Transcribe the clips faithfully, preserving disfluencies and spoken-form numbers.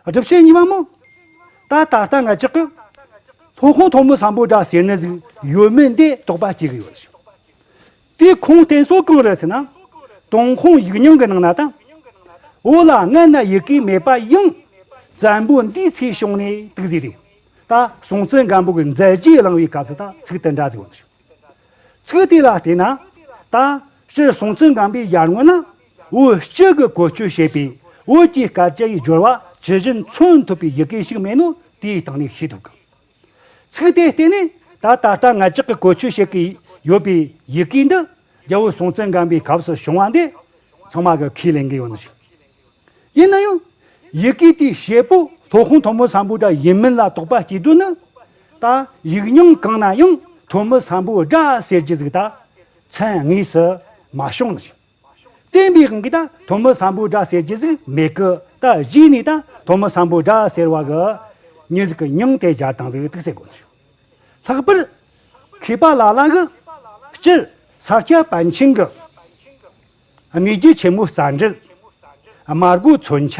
སྒྲུབ་བྱེད་གཉིས་པ་མོ། ད་ད་ལྟ་ང་ཅག་གི་སློབ་དཔོན་ཐོན་མི་སམ་བྷོ་ཊ་ཟེར་ནི་ཟིག་ཡོད་མིན་དེ་དོགས་པ་སྐྱེ་གི་ཡོད་ཟེར། དེ་ཁུངས་བསྟན་སྲོལ་གང་རེད་ཟེར་ན། ཏུན་ཧོང་ཡིག་རྙིང་གི་ནང་ན་ད། བོད་ལ་སྔ་ན་ཡི་གེ་མེད་པ་ཡང་། བཙན་པོ་འདིའི་ཚེ་བྱུང་ནས་འདུག་ཟེར་རེད། ད་སྲོང་བཙན་སྒམ་པོ་གི་མཛད་རྗེས་གླེང་བའི་སྐབས་སུ་ད་ཚིག་དེ་འདྲ་ཟིག་ཡོད་ཟེར། ཚིག་དེ་ལ་བལྟས་ན། ད་སྤྱིར་སྲོང་བཙན་སྒམ་པོའི་ཡར་སྔོན་ན་བོད་སྤྱི་གི་བཀོལ་སྤྱོད་བྱེད་པའི་བོད་ཀྱི་སྐད་ཆ་ཡི་སྦྱོར་བ་ཇི་བཞིན་མཚོན་ཐུབ་པའི་ཡི་གེ་ཞིག་མེད་ནོ་དེའི་སྟེང་ནས་ཤེས་ཐུབ་གི། ཚིག་དེ་བལྟས་ནས་ད་ད་ལྟ་ང་ཅག་གི་བཀོལ་སྤྱོད་བྱེད་ཀྱི་ཡོད་པའི་ཡི་གེ་འདི་རྒྱལ་བོ་སྲོང་བཙན་སྒམ་པོའི་སྐབས་སུ་བྱུང་བ་འདི་ཚང་མ་གི་ཁས་ལེན་གི་ཡོད་ནི་ཞིག། ཡིན་ན་ཡང་། ཡི་གེ་དེའི་བྱེད་པོ་སློབ་དཔོན་ཐོན་མི་སམ་བྷོ་ཊ་ཡིན་མིན་ལ་དོགས་པ་སྐྱེ་དུས་ནི། ད་ཡིག་རྙིང་གང་ན་ཡང་ཐོན་མི་སམ་བྷོ་ཊ་ཟེར་རྒྱུ་ཟིག་ད་མཚན་དངོས་སུ་མ་བྱུང་ནི་ཞིག། བསྟན་པའི་དབང་གིས་ད་ཐོན་མི་སམ་བྷོ་ཊ་ཟེར་རྒྱུ་ཟིག་མེད་གི། ད་རྗེས་ནས་ད་ཐོན་མི་སམ་བྷོ་ཊ་ཟེར་བ་གི་མྱི་ཟིག་གི་མྱིང་དེ་སྦྱར་བཏང་ཟིག་འདུག་ཟེར་གོ་ནི་ཞིག། ལྷག་པར་མཁས་པ་ལ་ལ་གི་སྤྱིར་ས་སྐྱ་པཎ་ཆེན་གི་དངོས་རྒྱུ་ཆེན་མོའི་རྩ་འགྲེལ། སྨྲ་སྒོ་མཚོན་ཆ།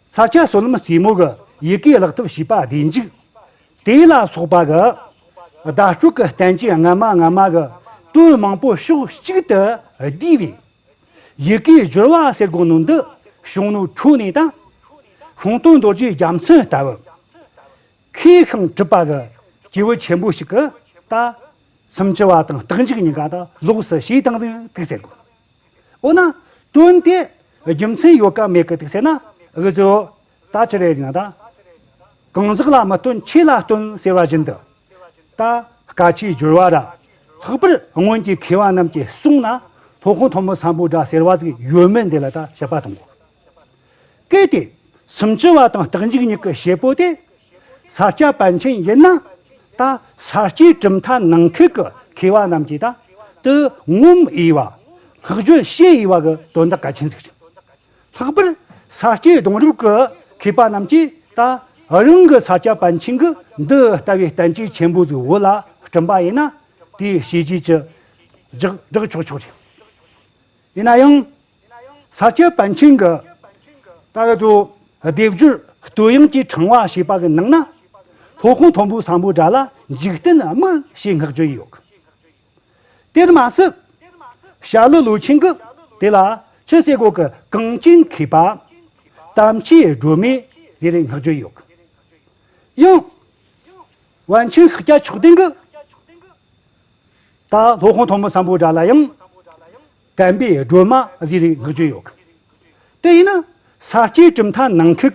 ས་སྐྱ་བསོད་ནམས་རྩེ་མོ་གི་ཡི་གེ་བཀླག་ཐབས་བྱིས་པ་བདེ་འཇུག། དེ་ལ་སོགས་པ་གི་བརྡ་སྤྲོད་ཀྱི་བསྟན་བཅོས་སྔ་མ་སྔ་མ་གི་དོན་མང་པོ་ཕྱོགས་གཅིག་ཏུ་བསྡུས་པའི་ཡི་གེའི་སྦྱོར་བ་ཟེར་དགོས་ནོ་འདི་བྱུང་ནོ་འཕྲོས་ནས་ད་ཤིང་སྟོན་རྡོ་རྗེ་རྒྱལ་མཚན་ལྟ་བུ། མཁས་ཤིང་གྲུབ་པ་གི་སྐྱེས་བུ་ཆེན་པོ་ཞིག་གིས་ད་སུམ་ཅུ་པ་དང་རྟགས་འཇུག་གཉིས་ཀ་ད་ལོགས་སུ་བྱས་བཏང་ཟིག་འདུག་ཟེར་གོ། འོ་ན་དོན་དེ་རྒྱུ་མཚན་ཡོད་ག་མེད་གི་འདུག་ཟེར་ན། འུ་ཚོ་ད་ཅི་རེད་ཟེར་ན་ད། གང་ཟག་ལ་མི་སྟོན་ཆོས་ལ་སྟོན་ཟེར་བ་བཞིན་དུ། ད་སྐད་ཆའི་སྦྱོར་བ་ར། ལྷག་པར་སྔོན་གྱི་མཁས་པ་རྣམས་ཀྱིས་གསུངས་ན་སློབ་དཔོན་ཐོན་མི་སམ་བྷོ་ཊ་ཟེར་བ་ཟིག་ཡོད་མེད་འདི་ལ་ད་དཔྱད་པ་གཏོང་དགོས། གལ་ཏེ་སུམ་ཅུ་པ་དང་རྟགས་འཇུག་གཉིས་ཀྱི་བྱེད་པོ་དེ་ས་སྐྱ་པཎ་ཆེན་ཡིན་ན། ད་ས་སྐྱའི་གྲུབ་མཐའ་ནང་ཁུལ་གྱི་མཁས་པ་རྣམས་ཀྱིས་ད་དེ་ངོམ་འོས་པ། བསྔགས་བརྗོད་བྱེད་འོས་པ་གི་དོན་དག་གལ་ཆེན་ཟིག་རེད། ལྷག་པར་ས་སྐྱའི་གདུང་རབས་ཀྱི་མཁས་པ་རྣམས་ཀྱིས་ད་རང་གི་ས་སྐྱ་པཎ་ཆེན་གྱི་འདི་ལྟ་བུའི་བསྟན་བཅོས་ཆེན་པོ་ཟིག་བོད་ལ་བསྐྲུན་པ་ཡིན་ན། དེའི་བྱས་རྗེས་ཀྱི་བསྒྲགས་བསྒྲགས་ཆོག་ཆོག་རེད། ཡིན་ན་ཡང་། ས་སྐྱ་པཎ་ཆེན་གྱི་ད་ག་ཚོ་སྡེབ་སྦྱོར་བསྟོད་དབྱངས་ཀྱི་ཕྲེང་བ་ཞེས་པ་གི་ནང་ན། སློབ་དཔོན་ཐོན་མི་སམ་བྷོ་ཊ་ལ་འཇིག་རྟེན་དམིགས་ཞེས་བསྔགས་བརྗོད་ཡོད། དེར་མ་ཟད། བྱ་ཀླུ་ལོ་ཆེན་གྱིས་དེ་ལ་ཆི་ཟེར་གོ་གི། གངས་ཅན་མཁས་པ་དམ་ཆོས་སྒྲོན་མེ་ཟེར་བསྔགས་བརྗོད་ཡོད། ཡང་། པཎ་ཆེན་ཤཱཀྱ་མཆོག་ལྡན་གྱིས་ད་སློབ་དཔོན་ཐོན་མི་སམ་བྷོ་ཊ་ལ་ཡང་བསྟན་པའི་སྒྲོན་མ་ཟེར་བསྔགས་བརྗོད་ཡོད། དེ་ཡིན་ན་ས་སྐྱའི་གྲུབ་མཐའ་ནང་ཁུལ་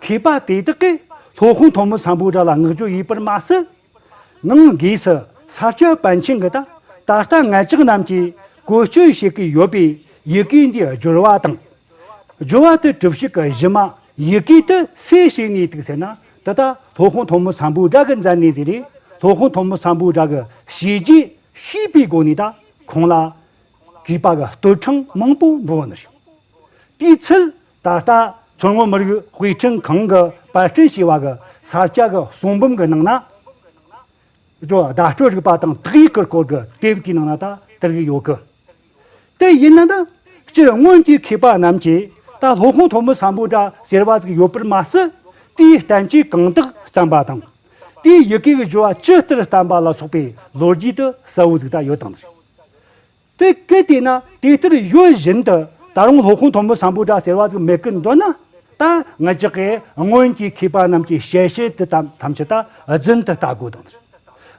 གྱི་མཁས་པ་དེ་དག་གིས་སློབ་དཔོན་ཐོན་མི་སམ་བྷོ་ཊ་ལ་བསྔགས་བརྗོད་ཡོད་པར་མ་ཟད། ནང་སྒོས་སུ་ས་སྐྱ་པཎ་ཆེན་གྱིས་ད་ད་ལྟ་ང་ཅག་རྣམས་ཀྱིས་བཀོལ་སྤྱོད་བྱེད་ཀྱི་ཡོད་པའི་ཡི་གེ་འདིའི་སྦྱོར་བ་དང་། སྦྱོར་བ་དེ་གྲུབ་བྱེད་ཀྱི་གཞི་མ་ཡི་གེ་དེ་སུས་བྱས་ནས་འདུག་ཟེར་ན། དེ་ད་སློབ་དཔོན་ཐོན་མི་སམ་བྷོ་ཊ་གི་མཛད་ནས་ཟིག་རེད། སློབ་དཔོན་ཐོན་མི་སམ་བྷོ་ཊ་གི་བྱས་རྗེས་ཤེས་པའི་སྒོ་ནས་ད་ཁོང་ལ་གུས་པ་གི་བསྟོད་ཕྲེང་མང་པོ་འབུལ་བ་ནི་རེད། དེའི་ཚུལ་ད་ལྟ་མཚོ་སྔོན་མི་རིགས་དཔེ་སྐྲུན་ཁང་གིས་པར་སྐྲུན་བྱས་པ་གི་ས་སྐྱ་གི་གསུང་འབུམ་གི་ནང་ན། ཇོ་བརྡ་སྤྲོད་རིག་པ་དང་དག་ཡིག་གི་སྐོར་གྱི་དེབ་དེའི་ནང་ན་ད་དེ་རིགས་ཡོད་གི། དེ་ཡིན་ན་ད་སྤྱིར་སྔོན་གྱི་མཁས་པ་རྣམས་ཀྱིས་ད་སློབ་དཔོན་ཐོན་མི་སམ་བྷོ་ཊ་ཟེར་བ་ཟིག་ཡོད་པར་མ་ཟད། དེའི་བསྟན་བཅོས་གང་དག་བརྩམས་པ་དང་། དེའི་ཡི་གེ་གི་སྦྱོར་བ་ཇི་ལྟར་བསྟན་པ་ལ་སོགས་པའི་ལོ་རྒྱུས་དེ་གསལ་བོ་ཟིག་ད་ཡོད་དང་། དེ་གལ་ཏེ་ན་དེ་ལྟར་ཡོད་བཞིན་དུ་ད་རུང་སློབ་དཔོན་ཐོན་མི་སམ་བྷོ་ཊ་ཟེར་བ་ཟིག་མེད་ཀི་འདོད་ན། ད་ང་ཅག་གིས་སྔོན་གྱི་མཁས་པ་རྣམས་ཀྱི་ཞལ་བཤད་དེ་ཐམས་ཐམས་ཅད་ད་རྫུན་དུ་ལྟ་དགོས་དང་།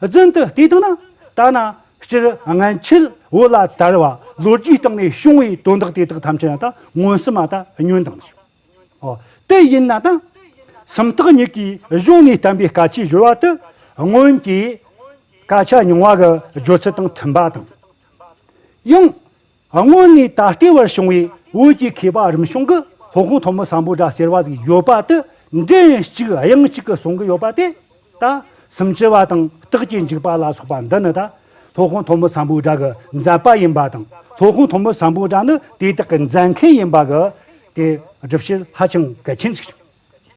རྫུན་དུ་བལྟས་བཏང་ན། ད་ན་སྤྱིར་སྔན་ཆད་བོད་ལ་དར་བ་ལོ་རྒྱུས་སྟེང་ནས་བྱུང་བའི་དོན་དག་དེ་དག་ཐམས་ཅད་ད་མངོན་སུམ་མ་ད་བསྙོན་དང་། ཨོ། དེ་ཡིན་ན་ད་སུམ་རྟགས་གཉིས་ཀྱི་གཞུང་ནས་བསྟན་པའི་སྐད་ཆའི་སྦྱོར་བ་དེ་སྔོན་གྱི་སྐད་ཆ་རྙིང་བ་གི་སྦྱོར་ཚུལ་དང་མཐུན་པ་དང་། ཡང་། སྔོན་ནས་ད་ལྟའི་བར་བྱུང་བའི་བོད་ཀྱི་མཁས་པ་རིམ་བྱུང་གིས་སློབ་དཔོན་ཐོན་མི་སམ་བྷོ་ཊ་ཟེར་བ་ཟིག་ཡོད་པ་དེ་མགྲིན་གཅིག་དབྱངས་གཅིག་གིས་གསུང་གི་ཡོད་པ་དེ། ད་སུམ་ཅུ་པ་དང་རྟགས་ཀྱི་འཇུག་པ་ལ་སོགས་པ་འདི་ནི་ད་སློབ་དཔོན་ཐོན་མི་སམ་བྷོ་ཊ་གི་མཛད་པ་ཡིན་པ་དང་། སློབ་དཔོན་ཐོན་མི་སམ་བྷོ་ཊ་ནི་དེ་དག་གི་མཛད་མཁན་ཡིན་པ་གི་དེ་སྒྲུབ་བྱེད་ཧ་ཅང་གལ་ཆེན་ཞིག་རེད།